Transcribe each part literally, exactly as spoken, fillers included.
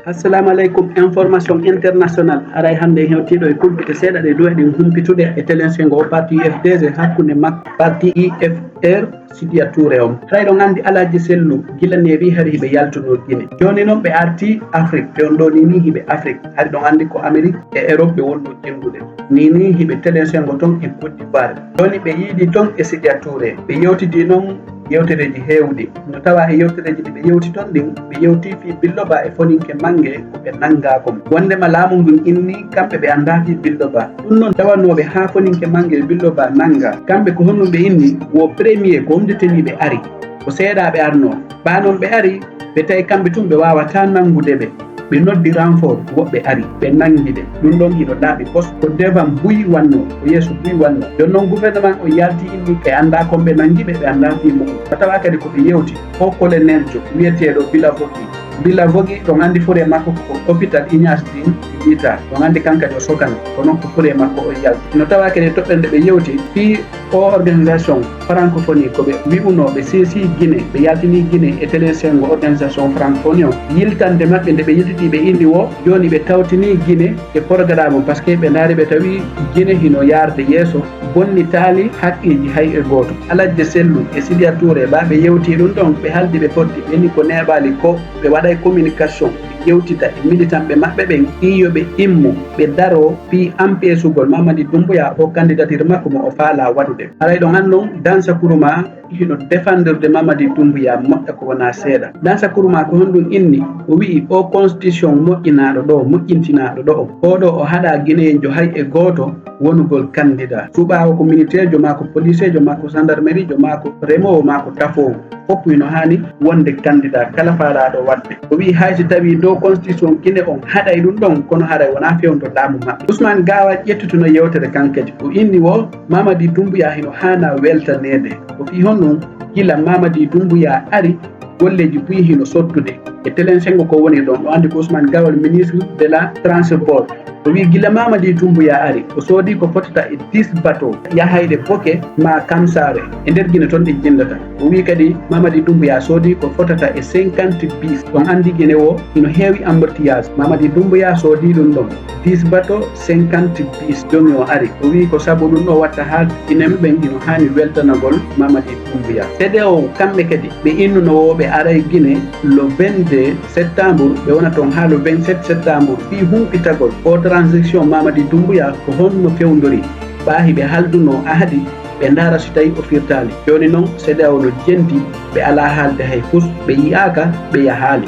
Assalamu aleykum, information international. Aray hannde en hewtiiɗo e kumpite seeɗa ɗe duway ɗen humpitude e telensengo o parti U F D G hakkunde makko parti I F R Sidiya Touré on. Haray ɗon anndi Alhaji Sellu gila neeɓi hari hiɓe yaltunoo Gine. Jooni non ɓe artii Afrik, ɓe on ɗoo nii nii hiɓe Afrik. Hari ɗon anndi ko Amerik e Erop ɓe wonnoo jenngude. Nii nii hiɓe telensengo ton e Côte d'Ivoire. Jooni ɓe yiidii ton e Sidiya Touré. Ɓe yewtidii non yewtereeji heewɗi. No tawaa e yewtereeji ɗi ɓe yewti ton ɗin, ɓe yewtii fii Billoba e Foninke Mange ko ɓe nanngaa kon. Wonndema laamu ngun innii kamɓe ɓe anndaa fii Billoba. Ɗun non tawanooɓe haa Foninke Mange e Billoba nanngaa. Kamɓe ko honɗun ɓe inni? Wo premier ko honɗun tenii ɓe ari? Ko seeɗaa ɓe arnoo. Ɓaa non ɓe ari, ɓe tawi kamɓe tun ɓe waawataa nanngude ɓe. Ɓe noddi renfort, woɓɓe ari, ɓe nanngi ɓe. Ɗun ɗon hino laaɓi pos. Ko devant buy wannoo, ko yeeso buy wannoo. Jooni non gouvernement on yalti inni ɓe anndaa kon ɓe nanngi ɓe, ɓe anndaa fii mu'un. Ko tawaa kadi ko ɓe yewti, o coloneljo wi'eteeɗo Bila Vogi. Bila Vogi, ɗon anndi furee makko ko hôpital Ignace Dine Vita. Ɗon anndi kan kadi o sokana, kono ko furee makko o yalti. No tawaa kadi e toɓɓere nde ɓe yewti fii o organisation francophonie ko ɓe wi'unoo ɓe seesii Gine, ɓe yaltinii Gine e telensengo organisation francophonie on. Yiltande maɓɓe nde ɓe yiltitii ɓe inni wo jooni ɓe tawtinii Gine e programme on, parce que ɓe ndaari ɓe tawi Gine hino yaarde yeeso, bonnitaali haqqeeji hay e gooto. Alajje Sellu e Sidiya Touré, ɓaa ɓe yewtii ɗun ɗon, ɓe haaldi ɓe fotti, ɓe inni ko neeɓaali ko ɓe waɗay communication, ɓe yewtida e militanɓe maɓɓe ɓen, fii yo ɓe immo, ɓe daroo fii ampeesugol Mamadi Doumbouya o candidature makko mo o faalaa waɗude. Haray ɗon annon Dansa Kourouma hino défendre Mamadi Doumbouya moƴƴa ko wonaa seeɗa. Dansa Kourouma ko honɗun inni? O wi'i o constitution moƴƴinaaɗo ɗoo, moƴƴintinaaɗo ɗoo, oo ɗoo o haɗaa Gineyenjo hay e gooto wonugol candidat. Suɓaawo ko militeerjo maa ko poliseejo maa ko gendarmerie jo maa ko remoowo maa ko tafoowo. Fof hino haani wonde candidat kala faalaaɗo waɗde. O wi'i hay si tawii dow constitution Gine on haɗay ɗun ɗon, kono haray wonaa fewndo laamu maɓɓe. Ousmane Gawal ƴettituno yewtere kan kadi. O inni wo Mamadi Doumbouya hino haanaa weltaneede. Ko fii honɗun? Gila Mamadi Doumbouya ari, golleeji buy hino sottude. E telensengo ko woni ɗon, o anndi ko Ousmane Gawal, ministre de la transport. O wi'i gila Mamadi Doumbouya ari, o soodii ko fotata e dix bateau, yahayɗe Boke maa Kamsare, e nder Gine ton ɗe jinndata. O wi'i kadi Mamadi Doumbouya soodii ko fotata e cinquante bus. Ɗon anndi Gine wo hino heewi embouteillage. Mamadi Doumbouya soodii ɗun ɗon dix bateau, cinquante bus. Jooni o ari, o wi'i ko sabu ɗun ɗoo watta haa Gineeɓe ɓen hino haani weltanagol Mamadi Doumbouya. CEDEAO kamɓe kadi ɓe innuno wo ɓe aray Gine le vingt-deux septembre, ɓe wona ton haa le vingt-sept septembre. Fii humpitagol o transition Mamadi Doumbouya ko honno fewndori, ɓaa hiɓe haalduno ahadi, ɓe ndaara si tawii o firtaali. Jooni non, CEDEAO no jenti, ɓe alaa haalde hay fus, ɓe yi'aaka, ɓe yahaali.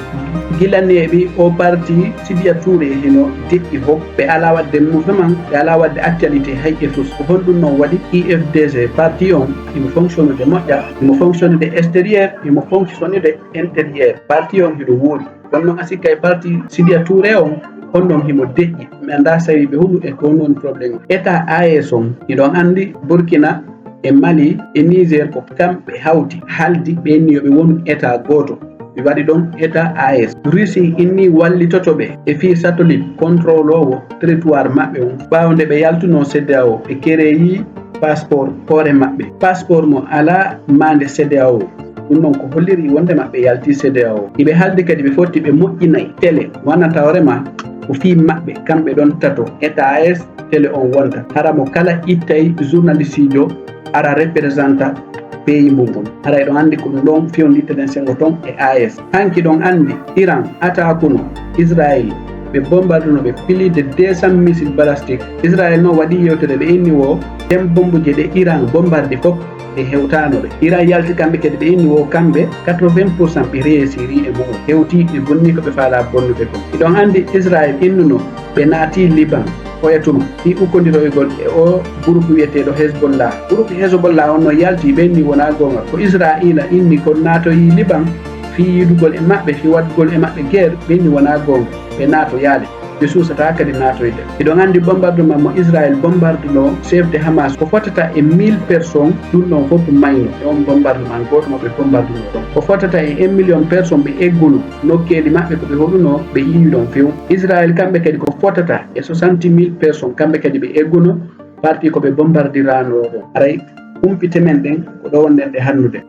Gila neeɓi o parti Sidiya Touré hino deƴƴi fof, ɓe alaa waɗde mouvement, ɓe alaa waɗde actualité hay e fus. Ko honɗun non waɗi? I F D G, parti on, himo fonctionnude moƴƴa, himo fonctionnude extérieur, himo fonctionnude intérieur. Parti on hino woodi. Kono non a sikka e parti Sidiya Touré on, on non himo deƴƴi. Mi anndaa sawi ɓe hulu e ko honɗun woni problème. État A E S on, hiɗon anndi Burkina e Mali e Niger ko kamɓe hawti, haldi, ɓe inni yo ɓe wonu état gooto. Ɓe waɗi ɗon état A E S. Russie inni wallitoto ɓe e fii satellite contrôloowo territoire maɓɓe on. Ɓaawo nde ɓe yaltunoo CEDEAO, ɓe kereyi passeport hoore maɓɓe. Passeport mo alaa maande CEDEAO. Ɗun non ko holliri wonde maɓɓe yalti CEDEAO. Hiɓe haaldi kadi ɓe fotti ɓe moƴƴinay télé, wona tawre ma ko fii maɓɓe, kamɓe ɗon tato, état A E S, télé on wonta. Hara mo kala ittay journalistiijo ara representa pays mun on. Haray ɗon anndi ko ɗun ɗon fewndi telen sengo ton e A E S. Hanki ɗon anndi Iran ataakuno Israël, ɓe bombarduno ɓe plus de deux cents missiles balistiques. Israël non waɗi yewtere, ɓe inni wo ten bombuuje ɗe Iran bombardi fof ɗe hewtaano ɗe. Iran yalti kamɓe kadi ɓe inni wo kamɓe quatre-vingts pour cent ɓe réussiri e mu'un. Hewti ɓe bonni ko ɓe faalaa bonnude kon. Hiɗon anndi Israël innuno ɓe naati Liban oya tuma fii ukkondiroygol e o groupe wi'eteeɗo Hezbollah. Groupe Hezbollah on no yalti, ɓe inni wonaa goonga. Ko Israa'iila inni ko naatoyi Liban fii yiidugol e maɓɓe, fii waɗugol e maɓɓe guerre, ɓe inni wonaa goonga. Ɓe naatoyaali. Ɓe suusataa kadi naatoyde. Hiɗon anndi bombardement mo Israël bombardunoo chef de Hamas ko fotata e mille personnes, ɗun ɗon fof mayno e on bombardement gooto mo ɓe bombardunoo ɗon. Ko fotata e un million personnes ɓe egguno nokkeeli maɓɓe ko ɓe hoɗunoo, ɓe yi'i ɗon few. Israël kamɓe kadi ko fotata e soixante mille personnes, kamɓe kadi ɓe egguno, parti ko ɓe bombardiraanoo ɗon. Haray humpite men ɗen ko ɗo wonɗen ɗe hannude.